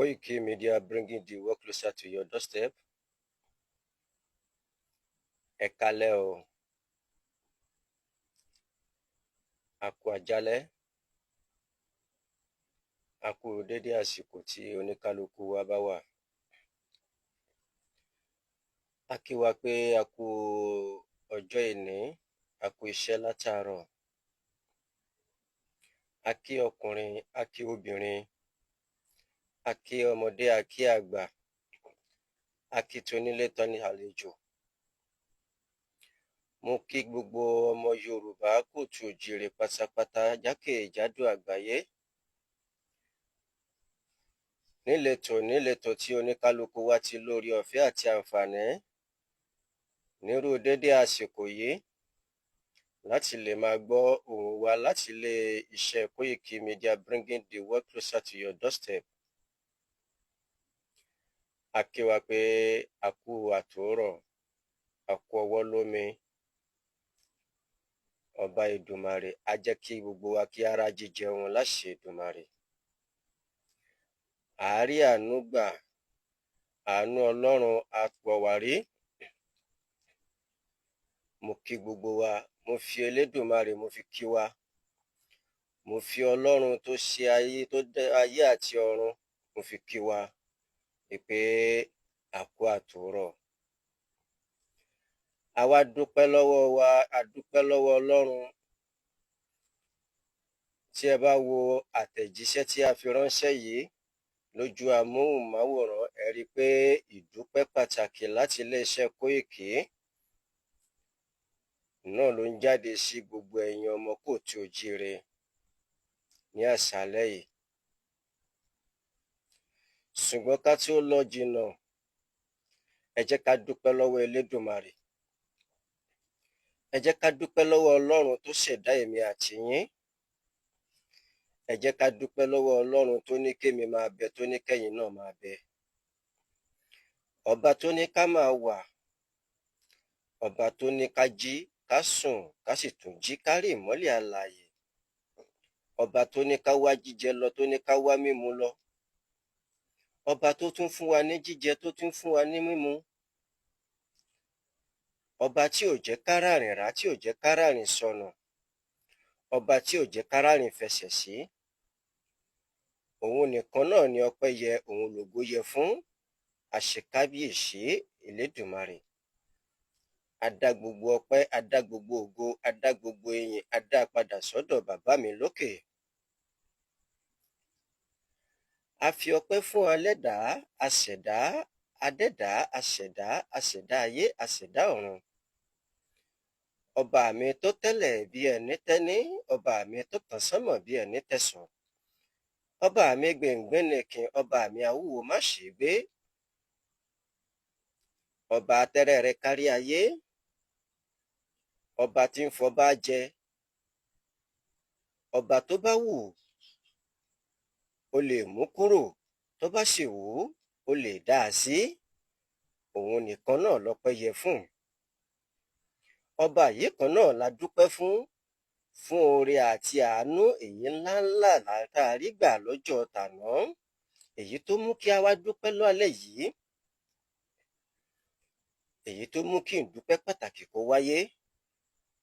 Koiki Media, bringing the world closer to your doorstep. Ẹ kálẹ́ o, a kú àjálẹ́, a kú dédé àsìkò tí oníkálukú wa bá wà. A kí wa pé a kú ọjọ́ èní, a kú iṣẹ́ látàárọ̀. A kí ọkùnrin, a kí obìnrin, a kí ọmọdé, a kí àgbà, a kí tonílé tàlejò. Mo kí gbogbo ọmọ Yorùbá kóòtù òjíire pátápátá jákèjádò àgbáyé. Níletò níletò tí oníkálukú wa ti lóore ọ̀fẹ́ àti àǹfààní nírú dédé àsìkò yìí láti lè máa gbọ́ ohùn wa láti ilé iṣẹ́ Koiki Media, bringing the world closer to your doorstep. A kí wa pé a kú àtòórọ̀, a kú ọwọ́ lómi. Ọba Èdùmàrè á jẹ́ kí gbogbo wa kí á rájí jẹun láṣẹ Èdùmàrè. À á rí àánú gbà, àánú Ọlọ́run á wá wa rí. Mo kí gbogbo wa, mo fi Elédùmarè mo fi kí wa. Mo fi Ọlọ́run tó ṣe ayé, tó dá ayé àti ọ̀run, mo fi kí wa pé a kú àtòórọ̀. A wá dúpẹ́ lọ́wọ́ wa, a dúpẹ́ lọ́wọ́ Ọlọ́run. Tí ẹ bá wo àtẹ̀jíṣẹ́ tí a fi ránṣẹ́ yìí lójú amóhùnmáwòrán, ẹ rí i pé ìdúpẹ́ pàtàkì láti iléeṣẹ́ Kóìkí náà ló ń jáde sí gbogbo ẹ̀yin ọmọ kóòtù òjíire ní àṣálẹ́ yìí. Ṣùgbọ́n ká tó lọ jìnnà, ẹ jẹ́ ká dúpẹ́ lọ́wọ́ Elédùmarè. Ẹ jẹ́ ká dúpẹ́ lọ́wọ́ Ọlọ́run tó ṣẹ̀dá èmi àti yín. Ẹ jẹ́ ká dúpẹ́ lọ́wọ́ Ọlọ́run tó ní kémi máa bẹ, tó ní kẹ́yin náà máa bẹ. Ọba tó ní ká máa wà, ọba tó ní ká jí, ká sùn, ká sì tún jí, ká rí ìmọ́lẹ̀ alààyè. Ọba tó ní ká wá jíjẹ lọ, tó ní ká wá mímu lọ. Ọba tó tún fún wa ní jíjẹ, tó tún fún wa ní mímu. Ọba tí ò jẹ́ ká rárìn rá, tí ò jẹ́ ká rárìn sọnù. Ọba tí ò jẹ́ ká rárìn fẹsẹ̀ sí. Òun nìkan náà ni ọpẹ́ yẹ, òun lògo yẹ fún. Àṣekábíyèsí Elédùmarè. A dá gbogbo ọpẹ́, a dá gbogbo ògo, a dá gbogbo ìyìn, a dá padà sọ́dọ̀ bàbá mi lókè. A fi ọpẹ́ fún Ẹlẹ́dàá, aṣẹ̀dá, adẹ́dàá, aṣẹ̀dá, aṣẹ̀dá ayé, aṣẹ̀dá ọ̀run. Ọba mi tó tẹ́lẹ̀ bí ẹni tẹ́ní, ọba mi tó tàn sánmọ̀ bí ẹni tẹ̀sán. Ọba mi gbìngbìnìkìn, ọba mi awúwo má ṣe gbé. Ọba atẹ́rẹrẹ kárí ayé. Ọba tí ń fọba jẹ. Ọba tó bá wù, ó lè mú kúrò, tó bá sì wù ú, ó lè dá a sí. Òun nìkan náà lọpẹ́ yẹ fún. Ọba yìí kan náà la dúpẹ́ fún, fún oore àti àánú èyí ńláńlá tá a rí gbà lọ́jọ́ tàná, èyí tó mú kí a wá dúpẹ́ lálẹ́ yìí, èyí tó mú kí ìdúpẹ́ pàtàkì kó wáyé.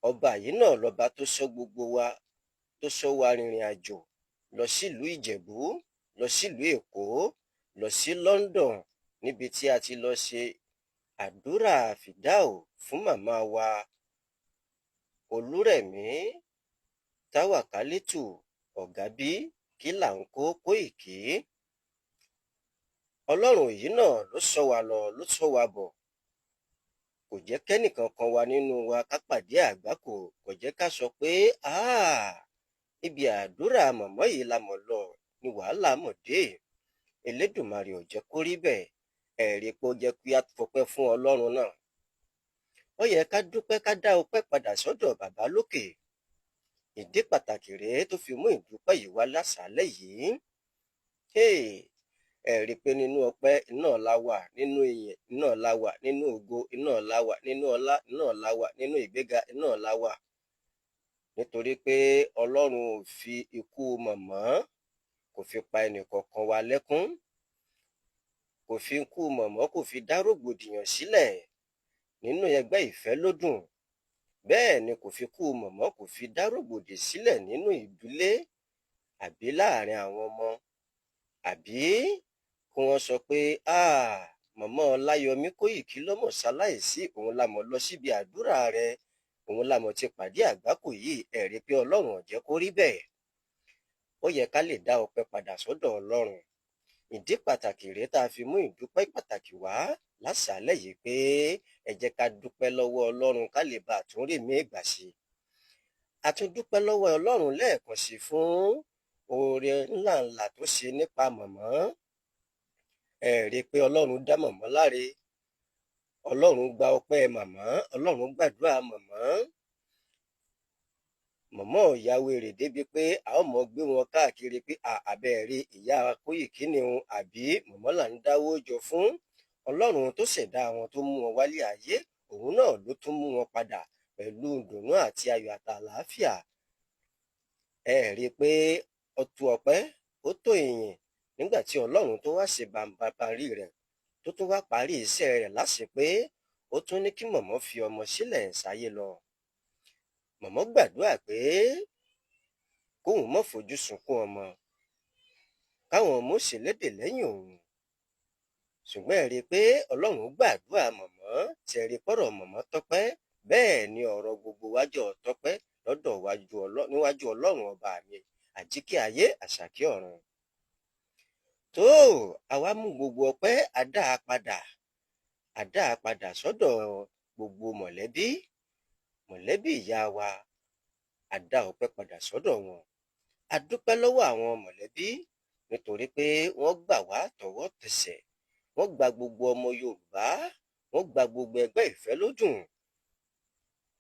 Ọba yìí náà lọba tó ṣọ́ gbogbo wa, tó ṣọ́ wa rìnrìn àjò lọ sílùú Ìjẹ̀bú, lọ sílùú Èkó, lọ sí London, níbi tí a ti lọ ṣe àdúrà fìdáù fún màmá wa Olúrẹ̀mí Táwàkálítù Ọ̀gábí Kílàńkó Kóìkí. Ọlọ́run yìí náà ló ṣọ́ wa lọ, ló ṣọ́ wa bọ̀. Kò jẹ́ kẹ́nìkankan wa nínú wa ká pàdé àgbákò, kò jẹ́ ká sọ pé ibi àdúrà mọ̀mọ́ yìí la mọ̀ lọ ni wàhálà mọ̀ dé. Elédùmarè ò jẹ́ kó rí bẹ́ẹ̀. Ẹ̀rí pé ó jẹ́ kí á fọpẹ́ fún Ọlọ́run náà. Ó yẹ ká dúpẹ́, ká dá ọpẹ́ padà sọ́dọ̀ bàbá lókè. Ìdí pàtàkì rèé tó fi mú ìdúpẹ́ yìí wá lásàálẹ̀ yìí. Ẹ rí i pé nínú ọpẹ́ náà la wà, nínú ìyìn náà la wà, nínú ògo náà la wà, nínú ọlá náà la wà, nínú ìgbéga náà la wà. Nítorí pé Ọlọ́run ò fi ikú mọ̀mọ́, kò fi pa ẹnìkọ̀ọ̀kan wa lẹ́kún. Kò fi ikú mọ̀mọ́ kò fi dá rògbòdìyàn sílẹ̀ nínú ẹgbẹ́ Ìfẹ́lódùn, bẹ́ẹ̀ ni kò fi kú mọ̀mọ́ kò fi dá rògbòdì sílẹ̀ nínú ìdílé àbí láàrin àwọn ọmọ, àbí kí wọ́n sọ pé mọ̀mọ́ Ọláyọmí Kóìkí lọ́mọ̀ ṣaláìsí, òun la mọ̀ lọ síbi àdúrà rẹ̀, òun la mọ̀ ti pàdé àgbákò yìí. Ẹ rí pé Ọlọ́run ò jẹ́ kó rí bẹ́ẹ̀. Ó yẹ ká lè dá ọpẹ́ padà sọ́dọ̀ Ọlọ́run. Ìdí pàtàkì rèé tá a fi mú ìdúpẹ́ pàtàkì wá lásàálẹ̀ yìí pé ẹ jẹ́ ká dúpẹ́ lọ́wọ́ Ọlọ́run ká lè bá àtúnrí mi ìgbà sí i. A tún dúpẹ́ lọ́wọ́ Ọlọ́run lẹ́ẹ̀kan sí fún oore ńláǹlà tó ṣe nípa mọ̀mọ́. Ẹ rí i pé Ọlọ́run dá mọ̀mọ́ láre, Ọlọ́run gba ọpẹ́ màmá, Ọlọ́run gbàdúrà mọ̀mọ́. Mọ̀mọ́ ò ya wèrè débi pé a ó mọ̀ gbé wọn káàkiri pé àbẹ́ rí ìyá Kóìkí ni òun àbí mọ̀mọ́ là ń dáwó jọ fún. Ọlọ́run tó ṣẹ̀dá wọn tó mú wọn wálé ayé, òun náà ló tún mú wọn padà pẹ̀lú ìdùnnú àti ayọ̀ àtàlàáfíà. Ẹ rí i pé ó tó ọpẹ́, ó tó ìyìn nígbà tí Ọlọ́run tó wá ṣe bàǹbàǹrí rẹ̀ tó tún wá parí iṣẹ́ rẹ̀ láṣepé, ó tún ní kí mọ̀mọ́ fi ọmọ sílẹ̀ sáyé lọ. Mọ̀mọ́ gbàdúrà pé kóun má fojú sunkún ọmọ, káwọn ọmọ ó ṣèlédè lẹ́yìn òun. Ṣùgbọ́n ẹ rí i pé Ọlọ́run gbàdúrà mọ̀mọ́, tí ẹ rí i pọ̀rọ̀ mọ̀mọ́ tọ́pẹ́, bẹ́ẹ̀ ni ọ̀rọ̀ gbogbo wájọ tọ́pẹ́ lọ́dọ̀ níwájú Ọlọ́run ọba mi, àjíkẹ́ ayé àṣàkẹ́ ọ̀run. Tó àwa mú gbogbo ọpẹ́ àdá padà sọ́dọ̀ gbogbo mọ̀lẹ́bí, mọ̀lẹ́bí ìyá wa, àdá ọpẹ́ padà sọ́dọ̀ wọn. A dúpẹ́ lọ́wọ́ àwọn mọ̀lẹ́bí nítorí pé wọ́n gbà wá tọwọ́ tẹsẹ̀, wọ́n gba gbogbo ọmọ Yorùbá, wọ́n gba gbogbo ẹgbẹ́ Ìfẹ́lódùn.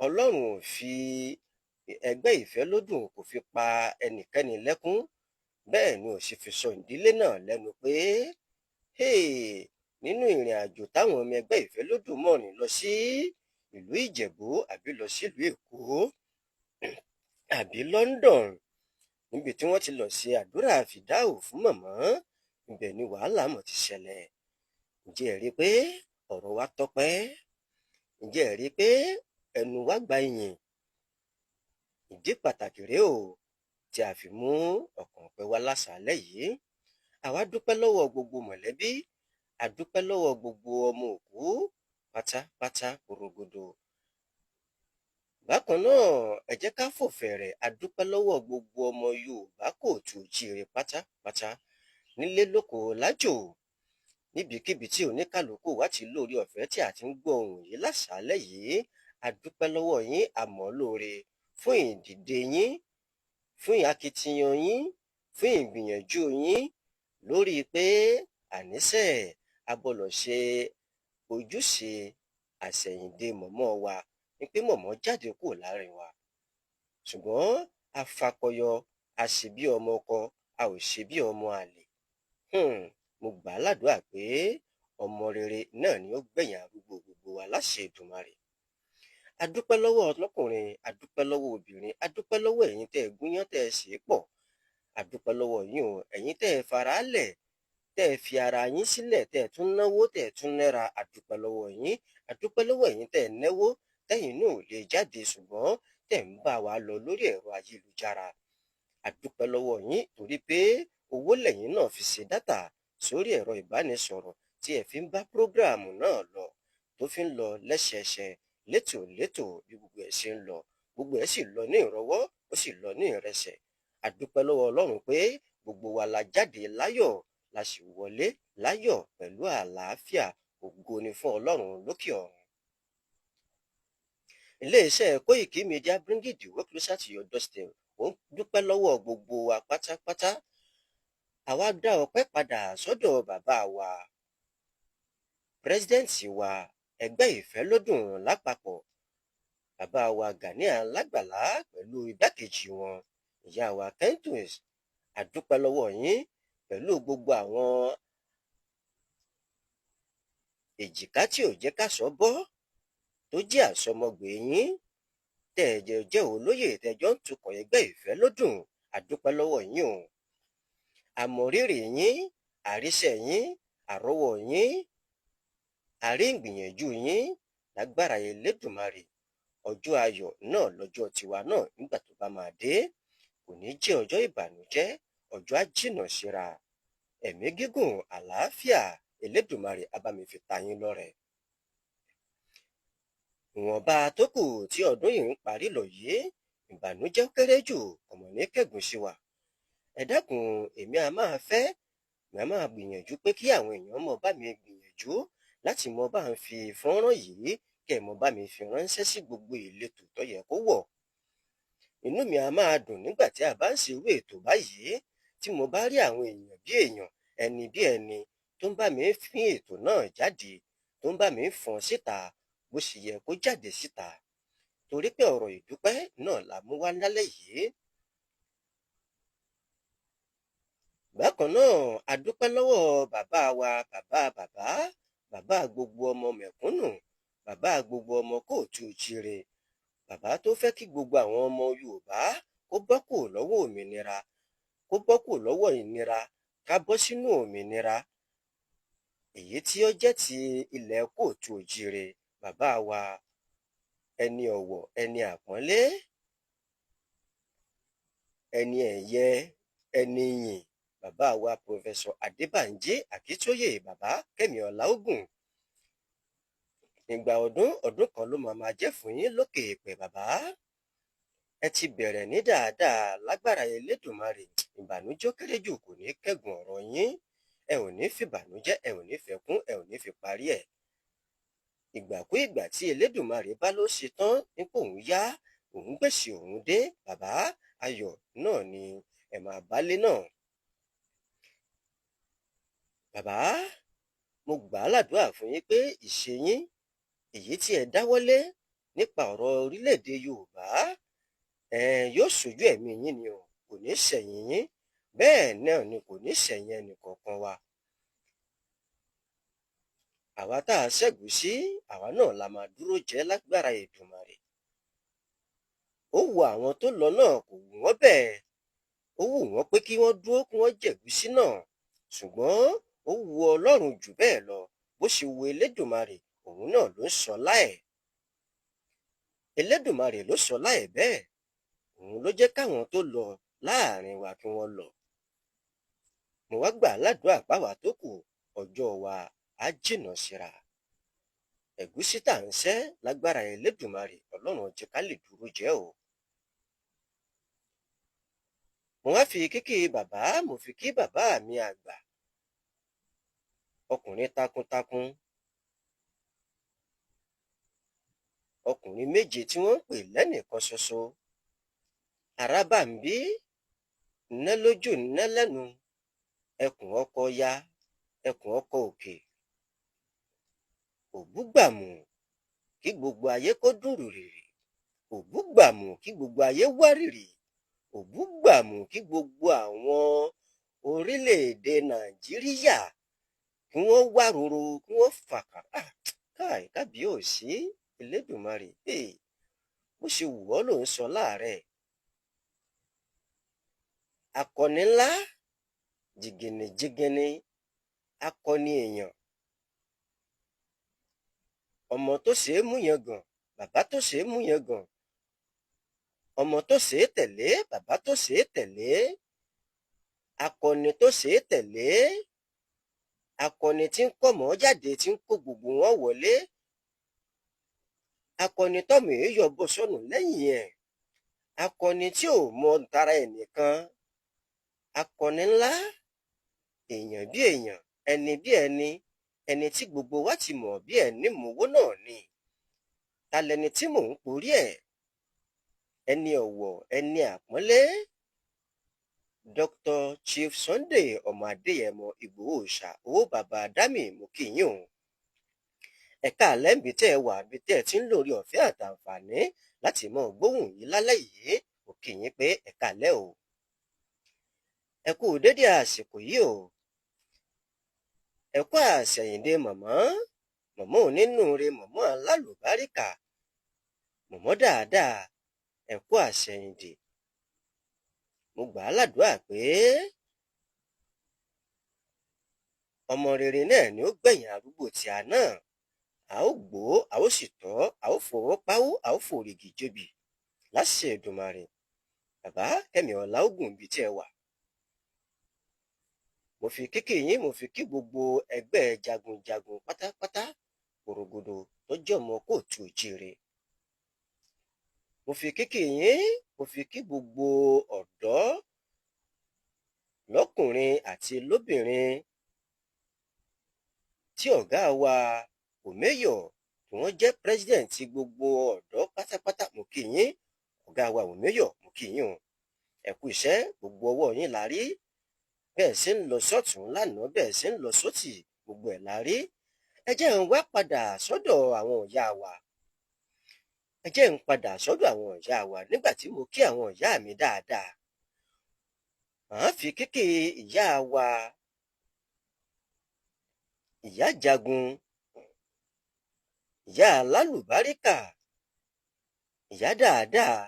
Ọlọ́run ò fi ẹgbẹ́ Ìfẹ́lódùn kò fi pa ẹnikẹ́ni lẹ́kún, bẹ́ẹ̀ ni ò sì fi sọ ìdílé náà lẹ́nu pé nínú ìrìn àjò táwọn ọmọ ẹgbẹ́ Ìfẹ́lódùn mọ̀rìn lọ sí ìlú Ìjẹ̀bú àbí lọ sílùú Èkó àbí London, níbi tí wọ́n ti lọ ṣe àdúrà fìdáù fún mọ̀mọ́, ibẹ̀ ni wàhálà mọ̀ ti ṣẹlẹ̀. Ǹjẹ́ ẹ rí i pé ọ̀rọ̀ wa tọ́pẹ́? Ǹjẹ́ ẹ rí i pé ẹnu wa gba ìyìn? Ìdí pàtàkì rèé o tí a fi mú ọkàn ọpẹ́ wá lásàálẹ̀ yìí. Àwa dúpẹ́ lọ́wọ́ gbogbo mọ̀lẹ́bí, a dúpẹ́ lọ́wọ́ gbogbo ọmọ òkú pátápátá porogodo. Bákan náà, ẹ jẹ́ ká fò fẹ̀rẹ̀, a dúpẹ́ lọ́wọ́ gbogbo ọmọ Yorùbá kóòtù òjíire pátápátá nílé lóko lájò, níbikíbi tí oníkálukú wa ti lórí ọ̀fẹ́ tí a ti ń gbọ́ ohùn yìí lásàálẹ̀ yìí. A dúpẹ́ lọ́wọ́ yín, a mọ̀ lóore fún ìdìde yín, fún akitiyan yín, fún ìgbìyànjú yín lórí pé àníṣe a gbọ́dọ̀ ṣe ojúṣe àṣẹ̀yìndè mọ̀mọ́ wa, ní pé mọ̀mọ́ jáde kúrò láàrin wa. Ṣùgbọ́n a fakọyọ, a ṣe bí ọmọ ọkọ, a ò ṣe bí ọmọ àlè. Mo gbà á ládùúrà pé ọmọ rere náà ni ó gbẹ̀yìn arúgbó gbogbo wa láṣẹ Èdùmàrè. A dúpẹ́ lọ́wọ́ ọlọ́kùnrin, a dúpẹ́ lọ́wọ́ obìnrin, a dúpẹ́ lọ́wọ́ ẹ̀yin tẹ́ ẹ gúnyán tẹ́ ẹ sè é pọ̀. A dúpẹ́ lọ́wọ́ yín o, ẹ̀yin tẹ́ ẹ faraálẹ̀, tẹ́ ẹ fi ara yín sílẹ̀, tẹ́ ẹ tún náwó, tẹ́ ẹ tún nára. A dúpẹ́ lọ́wọ́ yín. A dúpẹ́ lọ́wọ́ ẹ̀yin tẹ́ ẹ náwó, tẹ́yin náà ò lè jáde ṣùgbọ́n tẹ́ ń bá wa lọ lórí ẹ̀rọ ayélujára. A dúpẹ́ lọ́wọ́ yín torí pé owó lẹ́yìn náà fi ṣe dátà sórí ẹ̀rọ ìbánisọ̀rọ̀ tí ẹ fi ń bá prógráàmù náà lọ, tó fi ń lọ lẹ́sẹẹsẹ létòlétò bí gbogbo ẹ̀ ṣe ń lọ. Gbogbo ẹ̀ sì lọ ní ìrọwọ́, ó sì lọ ní ìrẹsẹ̀. A dúpẹ́ lọ́wọ́ Ọlọ́run pé gbogbo wa la jáde láyọ̀, la sì wọlé láyọ̀ pẹ̀lú àlàáfíà. Ògo ni fún Ọlọ́run lókè ọ̀run. Ilé-iṣẹ́ Koiki Media, bringing the world closer to your doorstep, ó ń dúpẹ́ lọ́wọ́ gbogbo wa pátápátá. Àwa dá ọpẹ́ padà sọ́dọ̀ bàbá wa, president wa, ẹgbẹ́ Ìfẹ́lódùn lápapọ̀, bàbá wa Gani Alágbàlá pẹ̀lú igbákejì wọn, ìyá wa Kentus. A dúpẹ́ lọ́wọ́ yín pẹ̀lú gbogbo àwọn èjìká tí ò jẹ́ káṣọ bọ́, tó jẹ́ àsọmọgbè yín, tẹ́ ẹ jẹ́ olóyè tẹ́jọ́ ń tukọ̀ ẹgbẹ́ Ìfẹ́lódùn. A dúpẹ́ lọ́wọ́ yín o. Àmọ̀rírì yín, àríṣẹ́ yín, Àrọ́wọ́ yín, àrí ìgbìyànjú yín lágbára Elédùmarè. Ọjọ́ ayọ̀ náà lọ́jọ́ tiwa náà nígbà tó bá máa dé. Kò ní jẹ́ ọjọ́ ìbànújẹ́, ọjọ́ á jìnnà síra. Ẹ̀mí gígùn, àlàáfíà, Elédùmarè á bá mi fi ta yín lọ́rẹ. Ìwọ̀nba tó kù tí ọdún yìí ń parí lọ yìí, ìbànújẹ́ kéré jù ọmọ ní kẹ́gùn sí wa. Ẹ dákun, èmi a máa fẹ́, èmi a máa gbìyànjú pé kí àwọn èèyàn mọ̀ bá mi gbìyànjú láti mọ bá ń fi fọ́nrán yìí kẹ́ ẹ mọ bá mi fi ránṣẹ́ sí gbogbo ìletò tó yẹ kó wọ̀. Inú mi a máa dùn nígbà tí a bá ń ṣe irú ètò báyìí, tí mo bá rí àwọn èèyàn bí èèyàn, ẹni bí ẹni tó ń bá mi fín ètò náà jáde, tó ń bá mi fọ́n síta bó ṣe yẹ kó jáde síta. Torí pé ọ̀rọ̀ ìdúpẹ́ náà là mú wá lálẹ́ yìí. Bákan náà, a dúpẹ́ lọ́wọ́ bàbá wa, bàbá bàbá, bàbá gbogbo ọmọ mẹ̀kúnnù, bàbá gbogbo ọmọ kóòtù jíire, bàbá tó fẹ́ kí gbogbo àwọn ọmọ Yorùbá kó bọ́ kúrò lọ́wọ́ òmìnira, kó bọ́ kúrò lọ́wọ́ ìnira, ká bọ́ sínú òmìnira. Èyí tí ó jẹ́ ti ilẹ̀ kóòtù jíire, bàbá wa, ẹni ọ̀wọ̀, ẹni àpọ́nlé, ẹni ẹ̀yẹ, ẹni ìyìn, bàbá wa Professor Adébánjí Akíntóyè, bàbá Kẹ́mi Ọláògùn. Ìgbà ọdún ọdún kan ló máa máa jẹ́ fún yín lókè èèpẹ̀ bàbá. Ẹ ti bẹ̀rẹ̀ ní dáadáa lágbára Elédùmarè, ìbànújẹ́ kéré jù kò ní kẹ́gùn ọ̀rọ̀ yín. Ẹ ò ní fìbànújẹ́, ẹ ò ní fẹkún, ẹ ò ní fi parí ẹ̀. Ìgbàkúìgbà tí Elédùmarè bá ló ṣe tán nípò òun yá, òun gbèsè òun dé, bàbá ayọ̀ náà ni ẹ máa bálé náà. Bàbá, mo gbà á ládùúrà fún yín pé ìṣe yín, èyí tí ẹ dáwọ́lé nípa ọ̀rọ̀ orílẹ̀-èdè Yorùbá, yóò ṣojú ẹ̀mí yín ni o, kò ní ṣẹ̀yìn yín, bẹ́ẹ̀ náà ni kò ní ṣẹ̀yìn ẹnì kọ̀ọ̀kan wa. Àwa tá a ṣẹ́gun sí, àwa náà la máa dúró jẹ́ lágbára Èdùmàrè. Ó wu àwọn tó lọ náà, kò wù wọ́n bẹ́ẹ̀. Ó wù wọ́n pé kí wọ́n dúró kí wọ́n jẹ̀gúsí náà. Ṣùgbọ́n ó wu Ọlọ́run jù bẹ́ẹ̀ lọ, bó ṣe wu Elédùmarè, òun náà ló ń ṣọlá ẹ̀. Elédùmarè ló ṣọlá ẹ̀ bẹ́ẹ̀. Òun ló jẹ́ káwọn tó lọ láàrin wa kí wọ́n lọ. Mo wá gbà ládùúrà páwa tó kù, ọjọ́ wa á jìnnà síra. Ẹ̀gúsí tá à ń ṣẹ́ lágbára Elédùmarè, Ọlọ́run jẹ́ ká lè dúró jẹ́ o. Mo wá fi kíkí bàbá, mo fi kí bàbá mi àgbà, ọkùnrin takuntakun, ọkùnrin méje tí wọ́n ń pè lẹ́nìkan ṣoṣo. Àràbàǹbí, ná lójú ná lẹ́nu, ẹkùn ọkọ ya, ẹkùn ọkọ òkè. Òbúgbàmù kí gbogbo ayé kó dùn rìrì, òbúgbàmù kí gbogbo ayé wárìrì, òbúgbàmù kí gbogbo àwọn orílẹ̀-èdè Nàìjíríà kí wọ́n wá roro, kí wọ́n fàkàrà. Káì kábíyèsí Elédùmarè, bó ṣe wù ọ́ ló ń sọ láàrẹ̀. Akọni ńlá, jìgìnìjìgìnì, akọni èèyàn, ọmọ tó ṣe é mú yangàn, bàbá tó ṣe é mú yangàn, ọmọ tó ṣe é tẹ̀lé, bàbá tó ṣe é tẹ̀lé, akọni tó ṣe é tẹ̀lé, akọni tí ń kọ́mọ jáde tí ń kó gbogbo wọn wọlé, akọni tọ́mọ èé yọ bọ́ sọnù lẹ́yìn ẹ̀, akọni tí ò mọ tara ẹ̀ nìkan, akọni ńlá, èèyàn bí èèyàn, ẹni bí ẹni, ẹni tí gbogbo wa ti mọ̀ bí ẹni mowó náà ni. Ta lẹni tí mò ń porí ẹ̀? Ẹni ọ̀wọ̀, ẹni àpọ́nlé, Dr. Chief Sunday ọmọ Adéyẹmọ Ìgbòho Òòṣà, owó bàbá Dámì, mo kí yín o. Ẹ̀ka àlẹ́ níbi tẹ́ ẹ wà, níbi tẹ́ ẹ ti ń lórí ọ̀fẹ́ àtàǹfààní láti mọ gbóhùn yìí lálẹ́ yìí, mo kí yín pé ẹ̀ka àlẹ́ o. Ẹ kú dédé àsìkò yìí o. Ẹ kú àsẹ̀yìndé mọ̀mọ́, mọ̀mọ́ onínúure, mọ̀mọ́ alálùbáríkà, mọ̀mọ́ dáadáa, ẹ kú àsẹ̀yìndé. Mo gbà á ládùúrà pé Ọmọ rere náà ni ó gbẹ̀yìn arúgbó tí a náà. A ó gbó, a ó sì tọ́, a ó fọwọ́ páwó, a ó fòrìgì jobì láṣẹ Èdùmàrè. Bàbá Kẹ́mi Ọláògùn, ibi tí ẹ wà, mo fi kíkì yín, mo fi kí gbogbo ẹgbẹ́ jagunjagun pátápátá porogodo tó jẹ́ ọmọ kóòtù òjíire. Mo fi kíkì yín, mo fi kí gbogbo ọ̀dọ́ lọ́kùnrin àti lóbìnrin tí ọ̀gá wa Òméyọ̀ tí wọ́n jẹ́ president gbogbo ọ̀dọ́ pátápátá. Mo kí yín, ọ̀gá wa Òméyọ̀, mo kí yín o. Ẹ kú iṣẹ́, gbogbo ọwọ́ yín la rí. Bẹ́ẹ̀ ṣe ń lọ sọ́tún lánàá, bẹ́ẹ̀ ṣe ń lọ sótì, gbogbo ẹ̀ la rí. Ẹ jẹ́ ń wá padà sọ́dọ̀ àwọn ìyá wa. Ẹ jẹ́ ń padà sọ́dọ̀ àwọn ìyá wa. Nígbà tí mo kí àwọn ìyá mi dáadáa, màá fi kíkì ìyá wa, ìyá jagun, ìyá alálùbáríkà, ìyá dáadáa,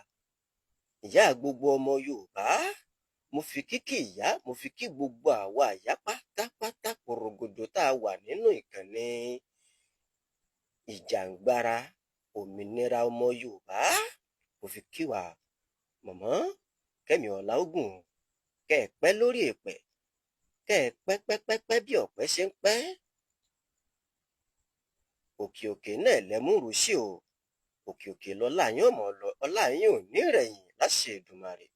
ìyá gbogbo ọmọ Yorùbá. Mo fi kíkì ìyá, mo fi kí gbogbo àwa ìyá pátápátá porogodo tá a wà nínú ìkànnì ìjàǹgbara òmìnira ọmọ Yorùbá. Mo fi kí wa, mọ̀mọ́ Kẹ́mi Ọláògùn, kẹ́ ẹ pẹ́ lórí èpẹ̀, kẹ́ ẹ pẹ́ pẹ́ pẹ́ pẹ́ bí ọ̀pẹ ṣe ń pẹ́. Òkè òkè náà lẹ́múrú sí o, òkè òkè lọ́lá yín ò mọ̀ lọ, ọlá yín ò ní rẹ̀yìn láṣẹ Èdùmàrè.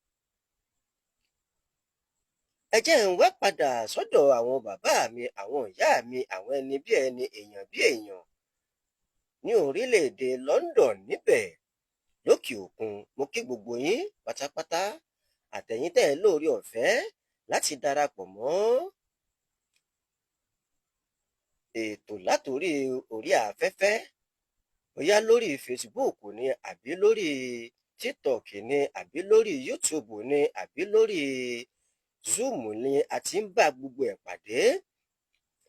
Ẹ jẹ́ ń wá padà sọ́dọ̀ àwọn bàbá mi, àwọn ìyá mi, àwọn ẹni bí ẹni, èèyàn bí èèyàn ní orílẹ̀-èdè London níbẹ̀ lókè òkun. Mo kí gbogbo yín pátápátá, àtẹ̀yin tẹ́ ẹ lóore ọ̀fẹ́ láti darapọ̀ mọ́ ètò látòrí orí afẹ́fẹ́, bóyá lórí Facebook ni, àbí lórí TikTok ni, àbí lórí YouTube ni, àbí lórí Zoom ni a ti ń bá gbogbo ẹ̀ pàdé.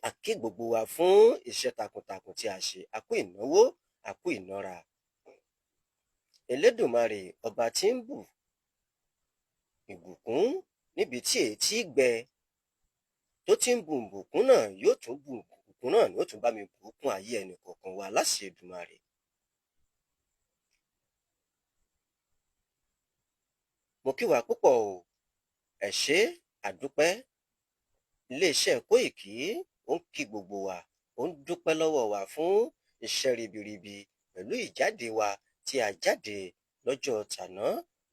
A kí gbogbo wa fún iṣẹ́ takuntakun tí a ṣe. A kú ìnáwó, a kú ìnára. Elédùmarè, ọba tí ń bù ìbùkún níbi tí èétí gbẹ, tó ti ń bu ìbùkún náà, yóò tún bu ìbùkún náà, yóò tún bá mi bùkún ayé ẹnì kọ̀ọ̀kan wa láṣẹ Èdùmàrè. Mo kí wa púpọ̀ o, ẹ ṣé, àdúpẹ́. Iléeṣẹ́ Kóìkì ó ń kí gbogbo wa, ó ń dúpẹ́ lọ́wọ́ wa fún iṣẹ́ ribiribi pẹ̀lú ìjáde wa tí a jáde lọ́jọ́ tàná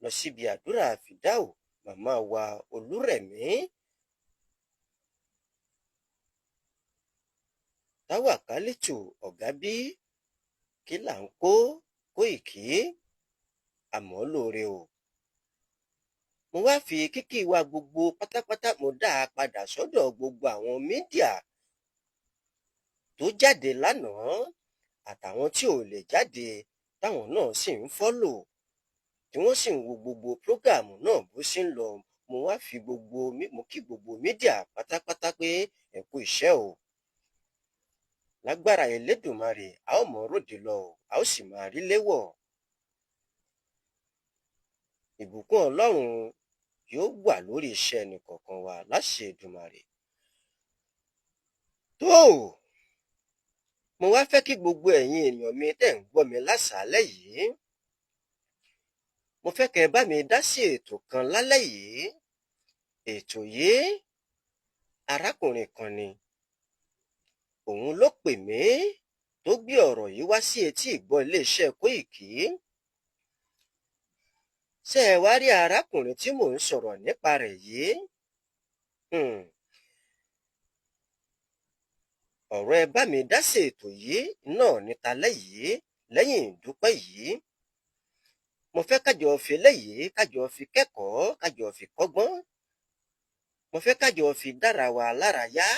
lọ síbi àdúrà fìdáù màmá wa Olúrẹ̀mí Táwàkálítù Ọ̀gábí. Kí là ń kó Kóìkì àmọ́ lóore o. Mo wá fi kíkí wa gbogbo pátápátá, mo dá a padà sọ́dọ̀ gbogbo àwọn mídíà tó jáde lánàá àtàwọn tí ò lè jáde, táwọn náà sì ń follow, tí wọ́n sì ń wo gbogbo prógáàmù náà bó ṣe ń lọ. Mo wá fi gbogbo, mo kí gbogbo mídíà pátápátá pé ẹ kú iṣẹ́ o. Lágbára Elédùmarè, a ó mọ̀ róde lọ o, a ó sì máa rí léwọ̀. Ìbùkún Ọlọ́run yóò wà lórí iṣẹ́ ẹnìkọ̀ọ̀kan wa láṣẹ Èdùmàrè. Tó o, mo wá fẹ́ kí gbogbo ẹ̀yin èèyàn mi tẹ́ ń gbọ́ mi lásàálẹ̀ yìí, mo fẹ́ kẹ́ ẹ bá mi dá sí ètò kan lálẹ́ yìí. Ètò yìí, arákùnrin kan ni òun ló pè mí tó gbé ọ̀rọ̀ yìí wá sí etí ìgbọ́ iléeṣẹ́ Kóìkì. Ṣé ẹ wá rí arákùnrin tí mò ń sọ̀rọ̀ nípa rẹ̀ yìí? Ọ̀rọ̀ ẹ bá mi dá sí ètò yìí náà níta lẹ́yìí lẹ́yìn ìdúpẹ́ yìí. Mo fẹ́ kájọ fi eléyìí, kájọ fi kẹ́kọ̀ọ́, kájọ fi kọ́gbọ́n. Mo fẹ́ kájọ fi dára wa lára yá.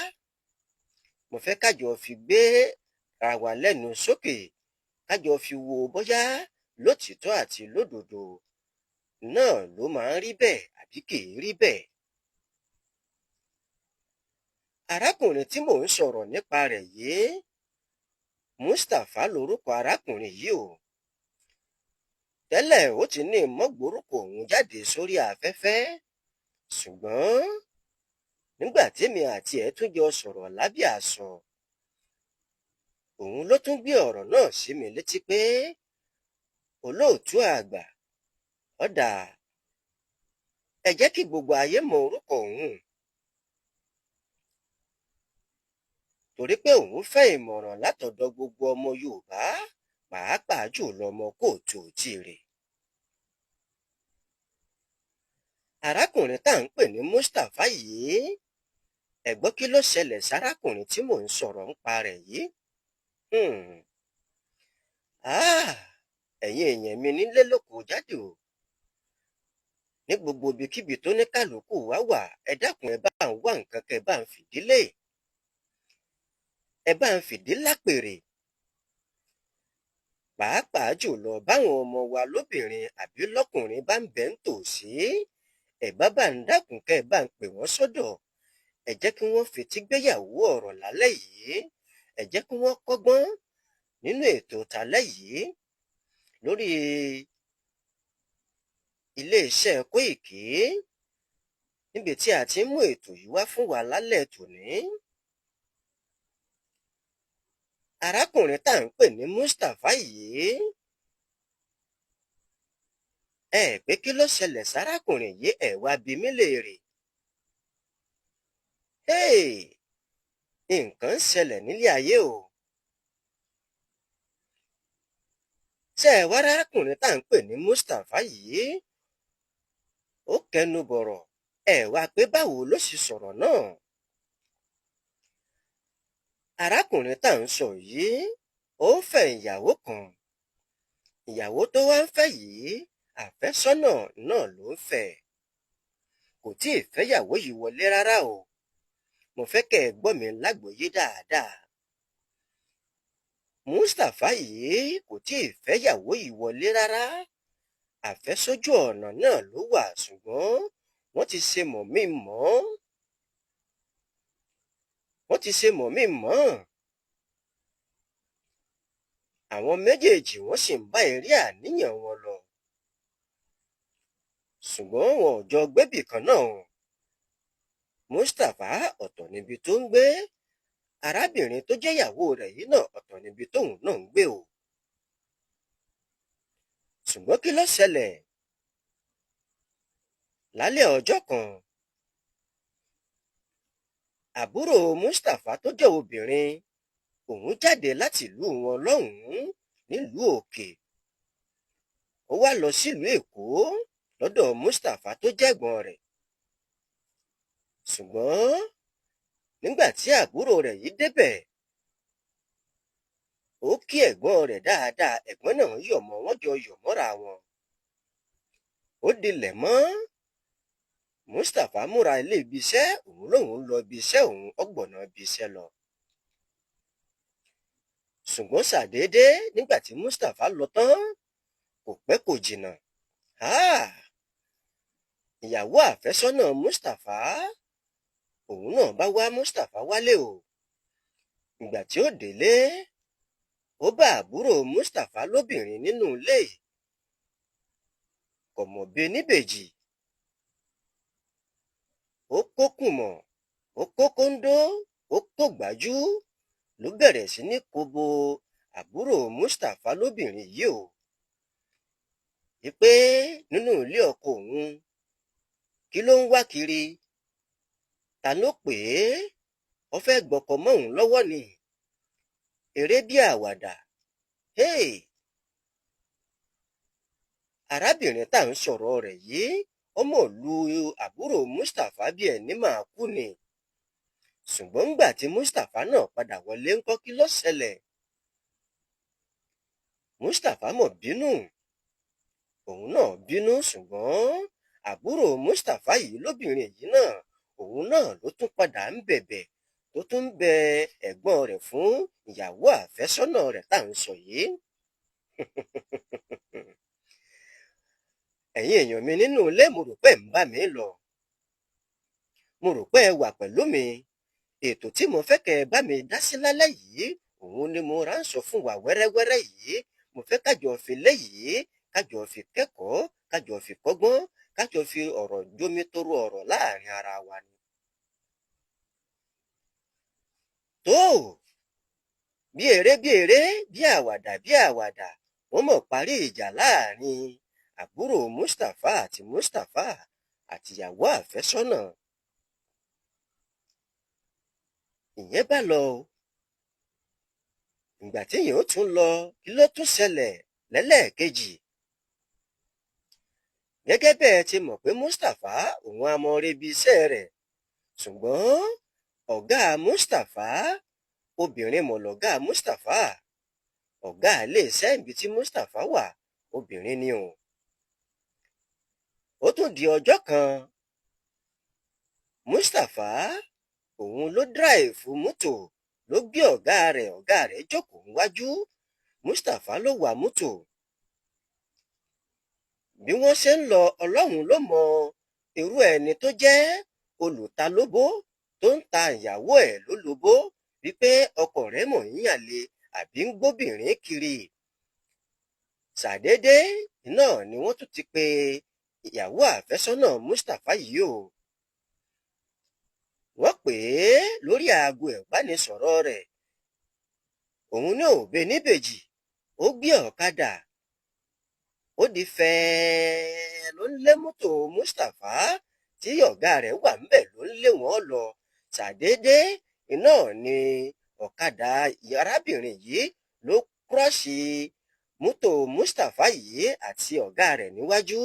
Mo fẹ́ kájọ fi gbé ra wa lẹ́nu sókè, kájọ fi wo bóyá lótìtọ́ àti lódodo náà ló máa ń rí bẹ́ẹ̀ àbí kì í rí bẹ́ẹ̀. Arákùnrin tí mò ń sọ̀rọ̀ nípa rẹ̀ yìí, Mustapha lorúkọ arákùnrin yìí o. Tẹ́lẹ̀ ó ti ní mọ́gbórúkọ òun jáde sórí afẹ́fẹ́, ṣùgbọ́n Nígbà tèmi àti ẹ̀ tún jọ sọ̀rọ̀ lábẹ́ àṣọ, òun ló tún gbé ọ̀rọ̀ náà sí mi létí pé olóòtú àgbà, ọ̀dà, ẹ jẹ́ kí gbogbo ayé mọ orúkọ òun, torí pé òun fẹ́ ìmọ̀ràn látọ̀dọ̀ gbogbo ọmọ Yorùbá, pàápàá jùlọ ọmọ kóòtù òjíire. Arákùnrin tá à ń pè ní Mustapha yìí, ẹ gbọ́ kí ló ṣẹlẹ̀ sárákùnrin tí mò ń sọ̀rọ̀ nípa rẹ̀ yìí? Ẹ̀yin èèyàn mi nílé lóko jáde o, ní gbogbo ibikíbi tó ní kálukú wá wà, ẹ dákun, ẹ bá ń wá nǹkan kẹ bá ń fìdílé, ẹ bá ń fìdí lápèrè, pàápàá jùlọ báwọn ọmọ wa lóbìnrin àbí lọ́kùnrin bá ń bẹ ń tòsí, ẹ bá ń dákun kẹ bá ń pè wọ́n sọ́dọ̀, ẹ jẹ́ kí wọ́n fetí gbéyàwó ọ̀rọ̀ lálẹ́ yìí, ẹ jẹ́ kí wọ́n kọ́gbọ́n nínú ètò tálẹ́ yìí lórí iléeṣẹ́ Kóìkì, níbi tí a ti ń mú ètò yìí wá fún wa lálẹ́ tòní. Arákùnrin tá à ń pè ní Mustapha yìí, ẹ pé kí ló ṣẹlẹ̀ sárákùnrin yìí, ẹ wá bi mí léèrè. Nǹkan ń ṣẹlẹ̀ nílé ayé o. Ṣé ẹ wá arákùnrin tá à ń pè ní Mustapha yìí, ó kẹnu bọ̀rọ̀, ẹ wá pé báwo ló ṣe sọ̀rọ̀ náà. Arákùnrin tá à ń sọ yìí, ó ń fẹ́ ìyàwó kan. Ìyàwó tó wá ń fẹ́ yìí, àfẹ́sọ́nà náà ló ń fẹ́. Kò tí ì fẹ́yàwó yìí wọlé rárá o. Mo fẹ́ kẹ́ ẹ gbọ́ mi lágbòóyé dáadáa. Mustapha yìí kò tí ì fẹ́yàwó yìí wọlé rárá. Àfẹ́sójú ọ̀nà náà ló wà, ṣùgbọ́n wọ́n ti ṣe mọ̀ mí mọ́. Wọ́n ti ṣe mọ̀ mí mọ́. Àwọn méjèèjì wọ́n sì ń bá eré àníyàn wọn lọ. Ṣùgbọ́n wọn ò jọ gbébì kan náà. Mustapha ọ̀tọ̀ níbi tó ń gbé, arábìnrin tó jẹ́ ìyàwó rẹ̀ yìí náà ọ̀tọ̀ níbi tóun náà ń gbé o. Ṣùgbọ́n kí ló ṣẹlẹ̀? Lálẹ́ ọjọ́ kan, àbúrò Mustapha tó jẹ́ obìnrin, òun jáde láti ìlú wọn lọ́hùn-ún nílùú òkè. Ó wá lọ sílùú Èkó lọ́dọ̀ Mustapha tó jẹ́gbọ́n rẹ̀. Ṣùgbọ́n nígbà tí àbúrò rẹ̀ yìí débẹ̀, ó kí ẹ̀gbọ́n rẹ̀ dáadáa, ẹ̀gbọ́n náà yọ̀ mọ́, wọ́n jọ yọ̀ mọ́ra wọn. Ó dilẹ̀ mọ́. Mustapha múra ilé ibi iṣẹ́, òun lòun lọ ibi iṣẹ́ òun, ọgbọ̀nà ibi iṣẹ́ lọ. Ṣùgbọ́n ṣàdédé nígbà tí Mustapha lọ tán, kò pẹ́ kò jìnnà, ìyàwó àfẹ́sọ́nà Mustapha, òun náà bá wá Mustapha wálé o. Ìgbà tí ó délé, ó bá àbúrò Mustapha lóbìnrin nínú ilé, kò mọ̀ bí níbejì. Ó kó kùmọ̀, ó kó kóńdó, ó kó gbájú, ló bẹ̀rẹ̀ sí ní kobo àbúrò Mustapha lóbìnrin yìí o. Wípé nínú ilé ọkọ òun, kí ló ń wá kiri? Ta ló pè é? Ó fẹ́ gbọ́kọ mọ́ òun lọ́wọ́ ni. Eré bí àwàdà. Arábìnrin tá à ń sọ̀rọ̀ rẹ̀ yìí, ó mọ̀ lu àbúrò Mustapha bí ẹni máa kú ni. Ṣùgbọ́n ńgbà tí Mustapha náà padà wọlé ńkọ́, kí ló ṣẹlẹ̀? Mustapha mọ̀ bínú. Òun náà bínú, ṣùgbọ́n àbúrò Mustapha yìí lóbìnrin yìí náà, òun náà ló tún padà ń bẹ̀bẹ̀, tó tún ń bẹ ẹ̀gbọ́n rẹ̀ fún ìyàwó àfẹ́sọ́nà rẹ̀ tá à ń sọ yìí. Ẹ̀yin èèyàn mi nínú ilé, mo rò pé ń bá mi lọ. Mo rò pé ẹ wà pẹ̀lú mi. Ètò tí mo fẹ́ kẹ́ ẹ bá mi dá sí lálẹ́ yìí, òun ni mo rà ń sọ fún wa wẹ́rẹ́wẹ́rẹ́ yìí. Mo fẹ́ kájọ fi léyìí, kájọ fi kẹ́kọ̀ọ́, kájọ fi kọ́gbọ́n, kájọ fi ọ̀rọ̀ jómitoro ọ̀rọ̀ láàrin ara wa ni. Tó bí eré bí eré, bí àwàdà bí àwàdà, wọ́n mọ̀ parí ìjà láàrin àbúrò Mustapha àti Mustapha àtìyàwó àfẹ́sọ́nà. Ìyẹn bá lọ. Ìgbà tí yìí ó tún lọ, kí ló tún ṣẹlẹ̀ lẹ́lẹ́ẹ̀kejì? Gẹ́gẹ́ bẹ́ẹ̀ ti mọ̀ pé Mustapha òun á mọ rebi iṣẹ́ rẹ̀, ṣùgbọ́n ọ̀gá Mustapha obìnrin mọ̀ lọ̀gá Mustapha. Ọ̀gá iléeṣẹ́ ibi tí Mustapha wà obìnrin ni o. Ó tún di ọjọ́ kan, Mustapha òun ló dráìfù mọ́tò, ló gbé ọ̀gá rẹ̀, ọ̀gá rẹ̀ jókòó níwájú, Mustapha ló wà mọ́tò. Bí wọ́n ṣe ń lọ, Ọlọ́run ló mọ irú ẹni tó jẹ́ olùtalóbó tó ń ta ìyàwó ẹ̀ lólobó wípé ọkọ rẹ̀ mọ̀ ń yànlé àbí ń gbóbìnrin kiri. Ṣàdédé náà ni wọ́n tún ti pe ìyàwó àfẹ́sọ́nà Mustapha yìí o. Wọ́n pè é lórí aago ìbánisọ̀rọ̀ rẹ̀. Òun ní òbí níbejì, ó gbé ọ̀kadà, ó di fẹ́ẹ́ ló ń lé mọ́tò Mustapha tí ọ̀gá rẹ̀ wà ńbẹ̀ ló ń lé wọn lọ. Ṣàdédé iná ni ọ̀kadà arábìnrin yìí ló kúrọ́ọ̀ṣì mọ́tò Mustapha yìí àti ọ̀gá rẹ̀ níwájú.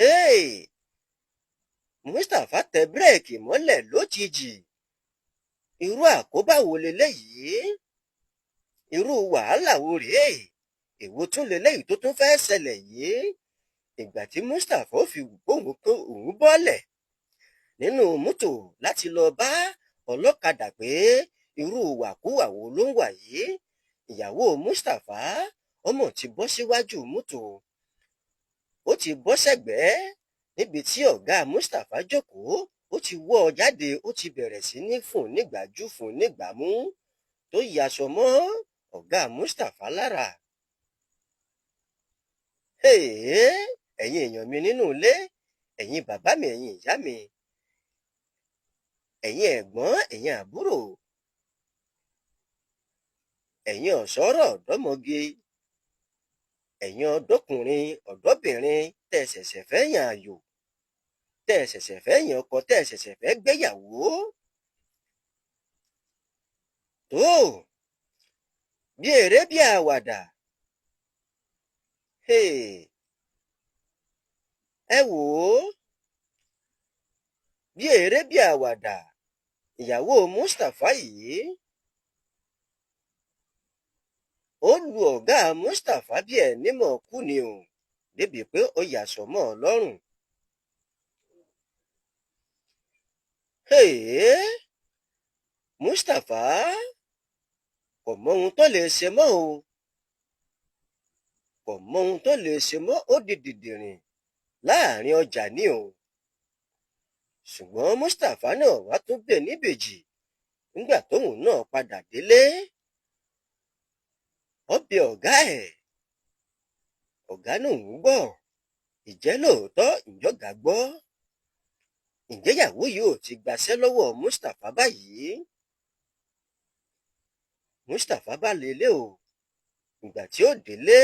Hey! Mustapha tẹ bírèkì mọ́lẹ̀ lójijì. Irú àkóbá wo leléyìí? Irú wàhálà wo rèé? Èwo tún leléyìí tó tún fẹ́ ṣẹlẹ̀ yìí? Ìgbà tí Mustapha fi òun bọ́lẹ̀ nínú mọ́tò láti lọ bá ọlọ́kadà pé irú wàkúwà wo ló ń wà yìí? Ìyàwó Mustapha ọmọ ti bọ́ síwájú mọ́tò. Ó ti bọ́ sẹ́gbẹ̀ẹ́ níbi tí ọ̀gá Mustapha jókòó, ó ti wọ́ ọ jáde, ó ti bẹ̀rẹ̀ sí ní fún nígbàjú fún nígbàmú tó yaṣọ mọ́ ọ̀gá Mustapha lára. Ẹ̀yin èèyàn mi nínú ilé, ẹ̀yin bàbá mi, ẹ̀yin ìyá mi, ẹ̀yin ẹ̀gbọ́n, ẹ̀yin àbúrò, ẹ̀yin ọ̀ṣọ́rọ̀ ọ̀dọ́mọge, ẹ̀yin ọ̀dọ́kùnrin ọ̀dọ́bìnrin tẹ́ ṣẹ̀ṣẹ̀ fẹ́ yàn àyò, tẹ́ ṣẹ̀ṣẹ̀ fẹ́ yàn ọkọ, tẹ́ ṣẹ̀ṣẹ̀ fẹ́ gbéyàwó. Tó bí eré bí àwàdà. Ẹ wò ó, bí eré bí àwàdà, ìyàwó Mustapha yìí ó lu ọ̀gá Mustapha bí ẹ̀ nímọ̀ kú ni o, débi pé ó yàsọ mọ́ ọ lọ́rùn. Mustapha kò mọ ohun tó lè ṣe mọ́ o, kò mọ ohun tó lè ṣe mọ́, ó di dìdìrìn láàrin ọjà ní o. Ṣùgbọ́n Mustapha náà wá tún bẹ̀ níbejì nígbà tóun náà padà délé. Ó bẹ ọ̀gá ẹ̀, ọ̀gá náà ń gbọ́, ìjẹ́ lóòótọ́ ìjọ́gà gbọ́? Ǹjẹ́ ìyàwó yìí ò ti gbaṣẹ́ lọ́wọ́ Mustapha báyìí? Mustapha bá lélẹ̀ o. Ìgbà tí ó délé,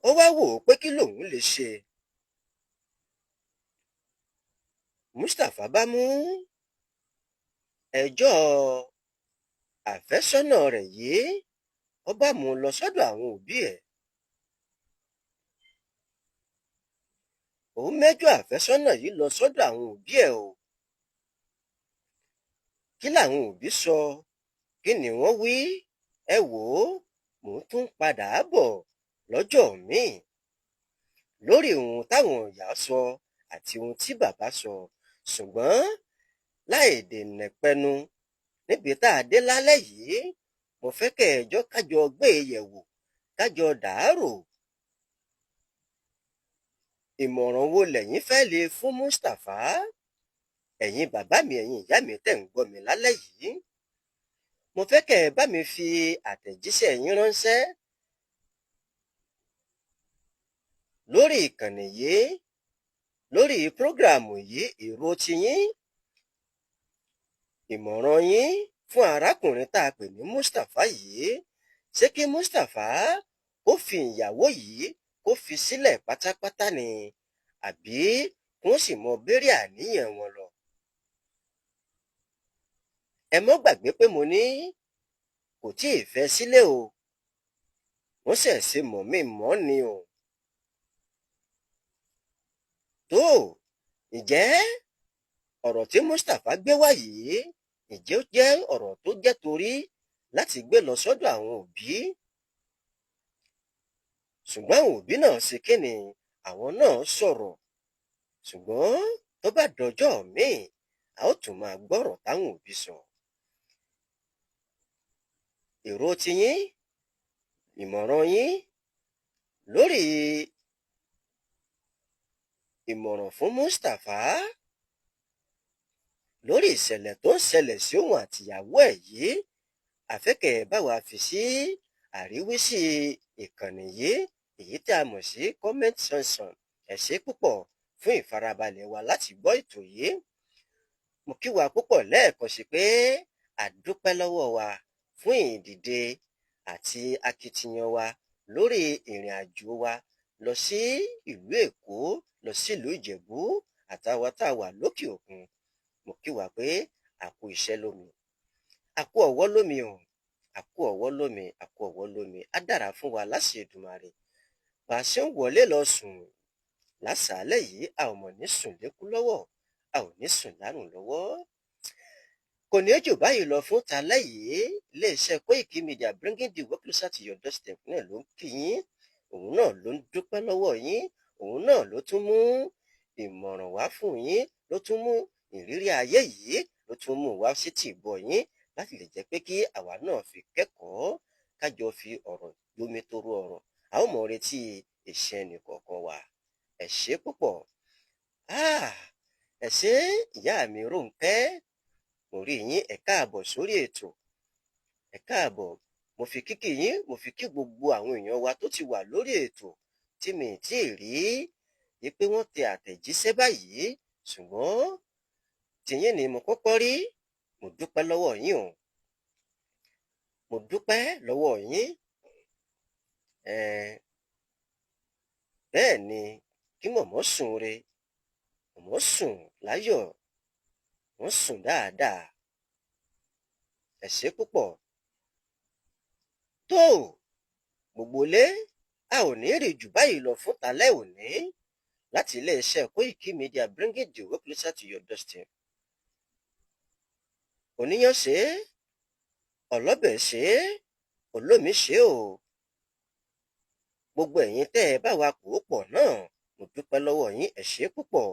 ó wá wò ó pé kí lòun lè ṣe. Mustapha bá mú ẹjọ́ àfẹ́sọ́nà rẹ̀ yìí, ó bá mú un lọ sọ́dọ̀ àwọn òbí ẹ̀. Òun mẹ́jọ àfẹ́sọ́nà yìí lọ sọ́dọ̀ àwọn òbí ẹ̀ o. Kí làwọn òbí sọ? Kí ni wọ́n wí? Ẹ wò ó, mò ń tún padà bọ̀ lọ́jọ́ míì lórí ohun táwọn ìyá sọ àti ohun tí bàbá sọ. Ṣùgbọ́n láì dènà pẹnu níbi tá a dé lálẹ́ yìí, mo fẹ́ kẹ́ ẹjọ́ kájọ gbé e yẹ̀wò, kájọ dàárò. Ìmọ̀ràn wo lẹ̀yin fẹ́ lè fún Mustapha? Ẹ̀yin bàbá mi, ẹ̀yin ìyá mi tẹ̀ ń gbọ́ mi lálẹ́ yìí, mo fẹ́ kẹ́ ẹ bá mi fi àtẹ̀jíṣẹ́ yín ránṣẹ́ lórí ìkànnì yìí, lórí prógráàmù yìí, èrò tiyín. Ìmọ̀ràn yín fún arákùnrin tá a pè ní Mustapha yìí, ṣé kí Mustapha kó fi ìyàwó yìí kó fi sílẹ̀ pátápátá ni, àbí kí wọ́n sì mọ béèrè àníyàn wọn lọ? Ẹ mọ́ gbàgbé pé mo ní kò tí ì fẹ́ sílé o, wọ́n ṣẹ̀ ṣe mọ̀ mí mọ́ ni o. Tó ǹjẹ́ ọ̀rọ̀ tí Mustapha gbé wá yìí, ǹjẹ́ ó jẹ́ ọ̀rọ̀ tó jẹ́ torí láti gbé lọ sọ́dọ̀ àwọn òbí? Ṣùgbọ́n àwọn òbí náà ṣe kíni, àwọn náà sọ̀rọ̀. Ṣùgbọ́n tó bá dọjọ́ míì, a ó tún máa gbọ́rọ̀ táwọn òbí sọ. Èrò tiyín, ìmọ̀ràn yín lórí ìmọ̀ràn fún Mustapha lórí ìṣẹ̀lẹ̀ tó ń ṣẹlẹ̀ sí òun àtìyàwó ẹ̀ yìí, àfẹ́kẹ̀ bá wa fi sí àríwísí ìkànnì yìí, èyí tí a mọ̀ sí comment section. Ẹ ṣé púpọ̀ fún ìfarabalẹ̀ wa láti gbọ́ ètò yìí. Mo kí wa púpọ̀ lẹ́ẹ̀kan sí pé a dúpẹ́ lọ́wọ́ wa fún ìdìde àti akitiyan wa lórí ìrìn àjò wa lọ sí ìlú Èkó, lọ sí ìlú Ìjẹ̀bú, àtàwọn tá a wà lókè òkun. Mo kí wa pé a kú iṣẹ́ lómi, a kú ọwọ́ lómi o, a kú ọwọ́ lómi, a kú ọwọ́ lómi. Á dára fún wa láṣẹ Èdùmàrè. Bá a ṣe ń wọlé lọ sùn lásàálẹ̀ yìí, a ò mọ̀ ní sùn lékú lọ́wọ́, a ò ní sùn lárùn lọ́wọ́. Kò ní jù báyìí lọ fún talẹ́ yìí. Iléeṣẹ́ Koiki Media, bringing the work closer to your doorstep náà ló ń kí yín, òun náà ló ń dúpẹ́ lọ́wọ́ yín, òun náà ló tún mú ìmọ̀ràn wá fún yín, ló tún mú ìrírí ayé yìí, ló tún mú wá sí tìbọ̀ yín láti lè jẹ́ pé kí àwa náà fi kẹ́kọ̀ọ́, kájọ fi ọ̀rọ̀ jomitoro ọ̀rọ̀. A ó mọ̀ retí èsì ẹnì kọ̀ọ̀kan wa. Ẹ ṣé púpọ̀. Ẹ ṣé ìyá mi Rónkẹ́, mo rí yín, ẹ káàbọ̀ sórí ètò, ẹ káàbọ̀. Mo fi kíkì yín, mo fi kí gbogbo àwọn èèyàn wa tó ti wà lórí ètò tí mi ì tí ì rí i pé wọ́n tẹ àtẹ̀jíṣẹ́ báyìí, ṣùgbọ́n tìyín ni mo kọ́kọ́ rí. Mo dúpẹ́ lọ́wọ́ yín o, mo dúpẹ́ lọ́wọ́ yín. Bẹ́ẹ̀ ni kí mọ̀mọ́ sùn re, mọ̀mọ́ sùn láyọ̀, wọ́n sùn dáadáa. Ẹ ṣé púpọ̀. Tó gbogbo lé, a ò ní rí jù báyìí lọ fún talẹ́ òní láti iléeṣẹ́ Koiki Media, bringing the work closer to your doorstep. Oníyàn ṣe é, ọlọ́bẹ̀ ṣe é, olómi ṣe o. Gbogbo ẹ̀yin tẹ́ ẹ bá wa pò ó pọ̀ náà, mo dúpẹ́ lọ́wọ́ yín, ẹ ṣé púpọ̀.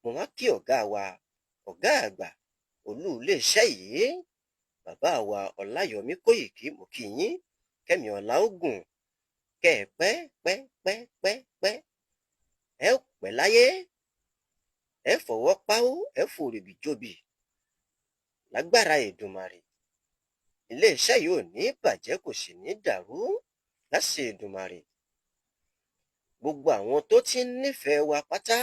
Mo wá kí ọ̀gá wa, ọ̀gá àgbà olú iléeṣẹ́ yìí, bàbá wa Ọláyọmí Kóìkí, mo kí yín, kẹ́mi ọlá ògùn, kẹ́ ẹ pẹ́ pẹ́ pẹ́ pẹ́ pẹ́, ẹ ó pẹ́ láyé, ẹ fọwọ́ páwó, ẹ fòrìgì jobì lágbára Èdùmàrè. Iléeṣẹ́ yìí ò ní bàjẹ́, kò sì ní dàrú láṣẹ Èdùmàrè. Gbogbo àwọn tó ti ń nífẹ̀ẹ́ wa pátá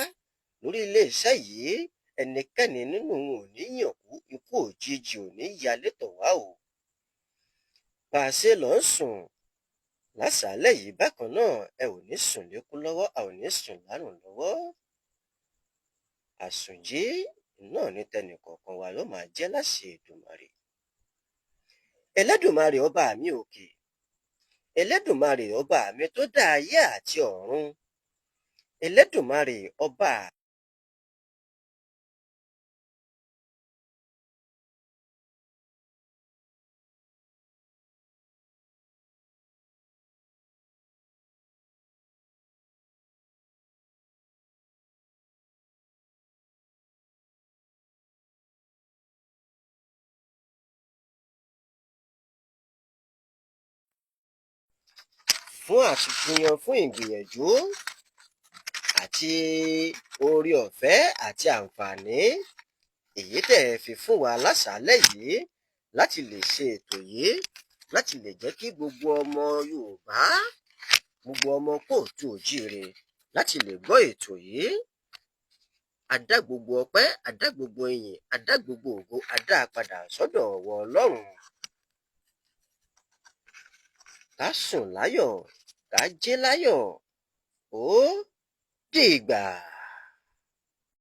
lórí iléeṣẹ́ yìí, ẹnikẹ́ni nínú wọn ò ní yàn kú, ikú òjijì ò ní yalé tọ̀ wá o. Bá a ṣe lọ ń sùn lásàálẹ̀ yìí bákan náà, ẹ ò ní sùn lékú lọ́wọ́, a ò ní sùn lárùn lọ́wọ́. Àsùnjí náà ní tẹnìkọ̀ọ̀kan wa ló máa jẹ́ láṣẹ Èdùmàrè. Ẹlẹ́dùmarè ọba mi òkè, Ẹlẹ́dùmarè ọba mi tó dá ayé àti ọ̀run, Ẹlẹ́dùmarè ọba fún àtìkúyan, fún ìgbìyànjú àti oore ọ̀fẹ́ àti àǹfààní èyí tẹ́ ẹ fi fún wa lásàálẹ̀ yìí láti lè ṣe ètò yìí, láti lè jẹ́ kí gbogbo ọmọ Yorùbá, gbogbo ọmọ kóòtù òjíire láti lè gbọ́ ètò yìí. A dá gbogbo ọpẹ́, a dá gbogbo ìyìn, a dá gbogbo ògo, a dá a padà sọ́dọ̀ ọ̀wọ́ Ọlọ́run. Ká sùn láyọ̀, ká jí láyọ̀, ó dìgbà.